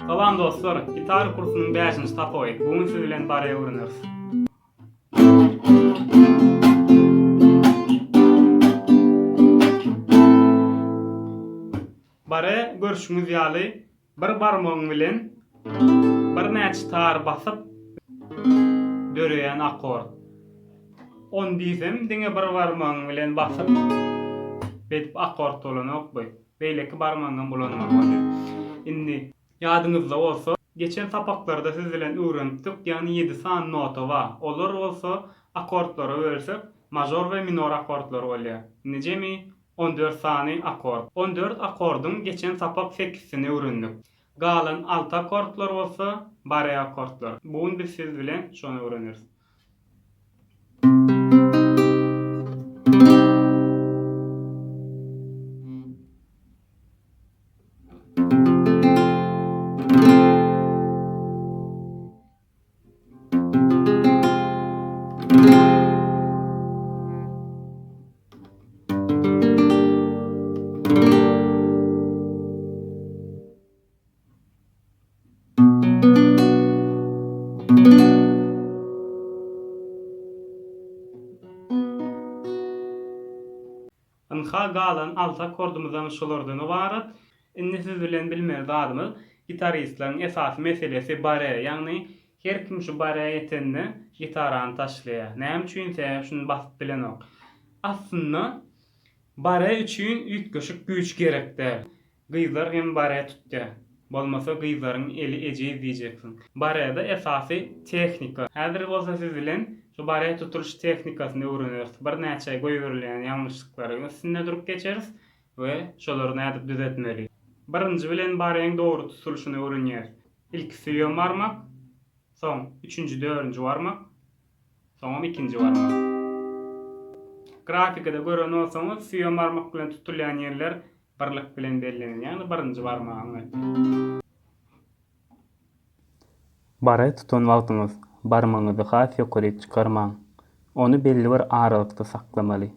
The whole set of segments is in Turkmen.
Salam dostlar, gitara kursunyň bäşinji sapagy. Bu gün siz bilen bare öwreneris. Bare görşüňiz ýaly bir barmagyň bilen birnäçe tar basyp döreýän akord. On diýsem diňe bir barmagyň bilen basyp beýdip akord bolanok bu. Beýleki barmagyňam ulanmaly bolýar. Indi ýadyňyzda bolsa, geçen sapaklarda siz bilen öwrenipdik, ýagny ýedi sany nota bar. Olar bolsa akordlara bölsek, mažor we minor akordlary bolýar. Indi jemi 14 sany akord. 14 akordyň geçen sapak sekizsini öwrendik. Galan alty akordlar bolsa bare akordlar. Bu gün biz siz bilen şony öwreneris. Ynha galan alty akkordymyzam şulardan ybarat. Indi siz bilen bilmeli zadymyz gitaristleriň esasy meselesi bare, ýagny her kim şu bare ýetende gitarany taşlaýar. Näme üçin? Sebäbi şuny basyp bilenok. Aslynda bare üçin üýtgeşik güýç gerek däl. Gyzlar hem bare tutýa. Bolmasa gyzlaryň eli ejiz diýjeksiň. Bareda esasy tehnika. Häzir bolsa siz bilen şu bare tutulyş tehnikasyny öwreneris. Birnäçe goýberilýän ýalňyşlyklaryň üstünde durup geçeris we şolary nädip düzetmeli. Birinji bilen bareň dogry tutulyşyny öwrenýäris. Ilki süýem barmak, soň üçünji dördünji barmak, Soňam ikinji barmak. Grafikada gören bolsaňyz, süýem barmak bilen tutulýan ýerler birlik bilen bellenen, ýagny birinji barmagyň eti. Bare tutan wagtyňyz barmagyňyzy has ýokaryk çykarmaň. Ony belli bir aralykda saklamaly.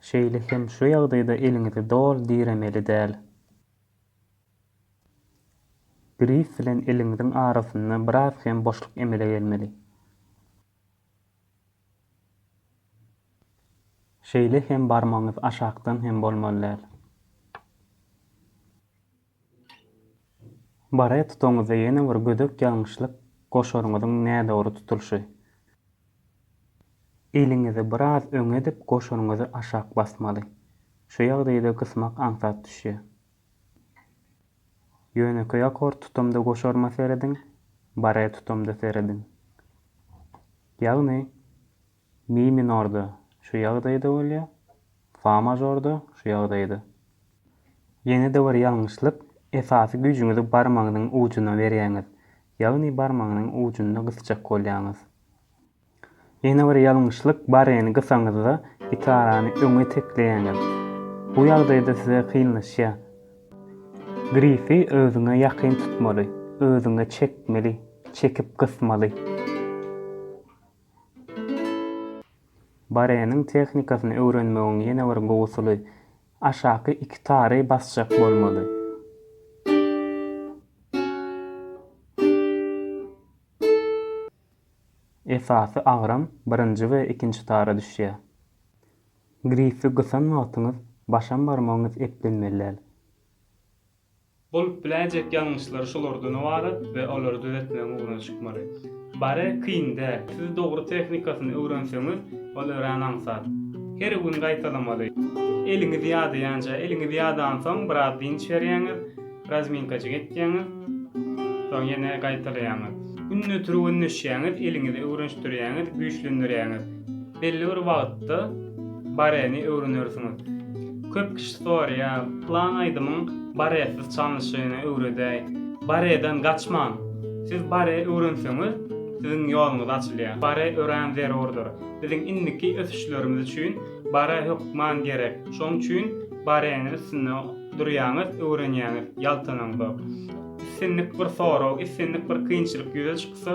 Şeýle hem şu ýagdaýda eliňizi doly diremeli däl. Grif bilen eliňiziň arasynda biraz hem boşluk emele gelmeli. Şeýle hem barmagyňyz aşakdan hem bolmaly däl. Bare tutaňyzda ýene bir gödek ýalňyşlyk goşaryňyzyň nädogry tutulyşy. Eliňizi biraz öňe edip goşaryňyzy aşak basmaly. Şu ýagdaýda gysmak aňsat düşýär. Ýönekeý akord tutamda goşaryma serediň, bare tutamda serediň. Ýagny, mi minorda şu ýagdaýda bolýar, fa mažorda şu ýagdaýda. Ýene-de bir ýalňyşlyk, esasy güýjüňizi barmagynyň ujuna berýäňiz, ýagny barmagynyň ujunda gysjak bolýaňyz. Ýene bir ýalňyşlyk bareni gysaňyzda gitarany öňe tekleýäňiz. Bu ýagdaýda size kynlaşýar. Grifi özüňe ýakyn tutmaly, özüňe çekmeli, çekip gysmaly. Bareniň tehnikasyny öwrenmegiň ýene bir gowy usuly, aşaky iki tary basjak bolmaly. Esasy agram birinji we ikinji tara düşýär. Grifi gysan wagtyňyz başam barmagyňyz eplenmeli däl. Bolup biläýjek ýalňyşlar şulardan ybarat we olary düzetmegiň ugruna çykmaly. Bare kyn däl. Siz dogry tehnikasyny öwrenseňiz, ol örän aňsat. Her gün gaýtalamaly. Eliňiz ýadaýança, eliňiz ýadansoň biraz dynç berýäňiz. Razminkajyk etýäňiz, soň ýene gaýtalaýaňyz. Günde türgenleşýäňiz, eliňizi öwrenişdirýäňiz, güýçlendirýäňiz. Belli bir wagtda bareni öwrenersiňiz. Köp kişi soraýar, pylan aýdymyň baresiz çalnyşyny öwredäý. Bareden gaçmaň. Siz bare öwrenseňiz, siziň ýoluňyz açylýar. Bare örän zerurdyr. Biziň indiki ösüşlerimiz üçin bare hökman gerek. Şoň üçin bareni üstünde Durýaňyz, öwrenýäňiz, ýaltanaňzok. Islendik bir sorag, islendik bir kynçylyk ýüze çyksa,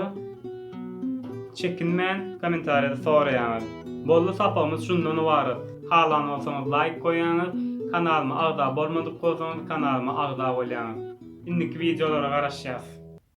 çekinmän kommentariýada soraýaňyz. Boldy sapagymyz şundan ybarat. Halan bolsaňyz laýk goýaňyz, Kanalyma agza bolmadyk bolsaňyz kanalyma agza bolýaňyz. Indiki wideolara garaşýas.